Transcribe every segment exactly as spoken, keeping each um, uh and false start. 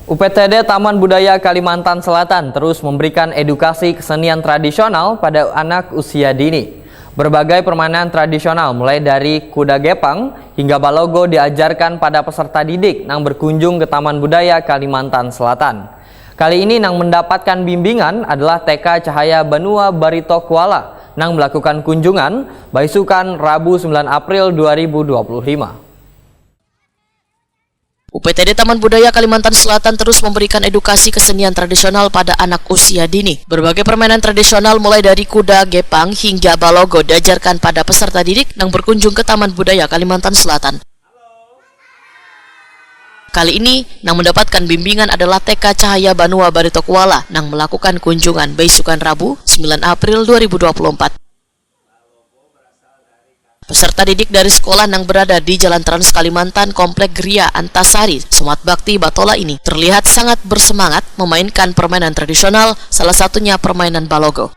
U P T D Taman Budaya Kalimantan Selatan terus memberikan edukasi kesenian tradisional pada anak usia dini. Berbagai permainan tradisional mulai dari kuda gepang hingga balogo diajarkan pada peserta didik nang berkunjung ke Taman Budaya Kalimantan Selatan. Kali ini nang mendapatkan bimbingan adalah T K Cahaya Banua Barito Kuala nang melakukan kunjungan baisukan Rabu sembilan April dua ribu dua puluh lima. U P T D Taman Budaya Kalimantan Selatan terus memberikan edukasi kesenian tradisional pada anak usia dini. Berbagai permainan tradisional mulai dari kuda, gepang, hingga balogo diajarkan pada peserta didik yang berkunjung ke Taman Budaya Kalimantan Selatan. Kali ini, yang mendapatkan bimbingan adalah T K Cahaya Banua Barito Kuala yang melakukan kunjungan beisukan Rabu, sembilan April dua ribu dua puluh empat. Peserta didik dari sekolah yang berada di Jalan Trans Kalimantan, Komplek Gria Antasari, Semat Bakti, Batola ini terlihat sangat bersemangat memainkan permainan tradisional, salah satunya permainan balogo.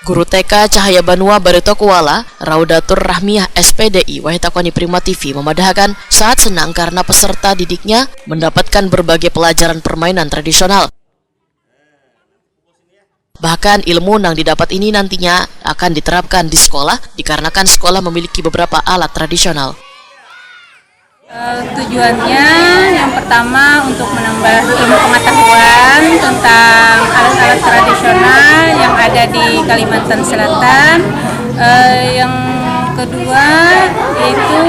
Guru T K Cahaya Banua Barito Kuala, Raudatur Rahmiah S P D I, Wahitakoni Prima T V memadahakan saat senang karena peserta didiknya mendapatkan berbagai pelajaran permainan tradisional. Bahkan ilmu yang didapat ini nantinya akan diterapkan di sekolah dikarenakan sekolah memiliki beberapa alat tradisional. Eh, tujuannya yang pertama untuk menambah ilmu pengetahuan tentang alat-alat tradisional yang ada di Kalimantan Selatan. Eh, yang kedua yaitu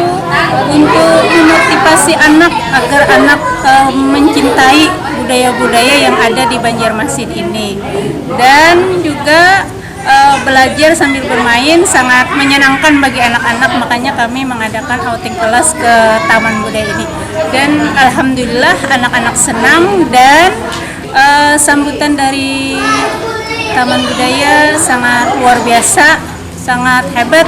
untuk memotivasi anak agar anak eh, mencintai budaya-budaya yang ada di Banjarmasin ini dan juga uh, belajar sambil bermain sangat menyenangkan bagi anak-anak, makanya kami mengadakan outing kelas ke Taman Budaya ini. Dan alhamdulillah anak-anak senang dan uh, sambutan dari Taman Budaya sangat luar biasa, sangat hebat.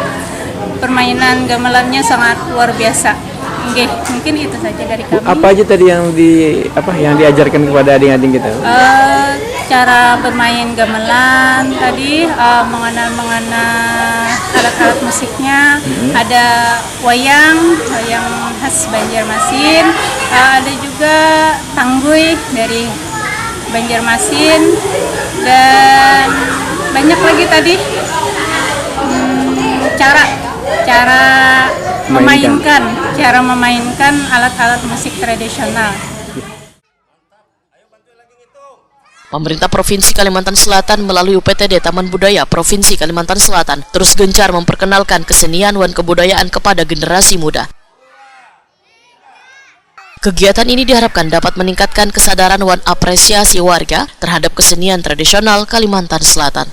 Permainan gamelannya sangat luar biasa. Oke, mungkin itu saja dari kami. Apa aja tadi yang di apa yang diajarkan kepada ading-ading kita? Uh, cara bermain gamelan tadi, uh, mengenal mengenal alat-alat musiknya, hmm. Ada wayang, wayang khas Banjarmasin, uh, ada juga tanggui dari Banjarmasin dan banyak lagi tadi hmm, cara cara memainkan, memainkan cara memainkan alat-alat musik tradisional. Pemerintah Provinsi Kalimantan Selatan melalui U P T D Taman Budaya Provinsi Kalimantan Selatan terus gencar memperkenalkan kesenian wan kebudayaan kepada generasi muda. Kegiatan ini diharapkan dapat meningkatkan kesadaran wan apresiasi warga terhadap kesenian tradisional Kalimantan Selatan.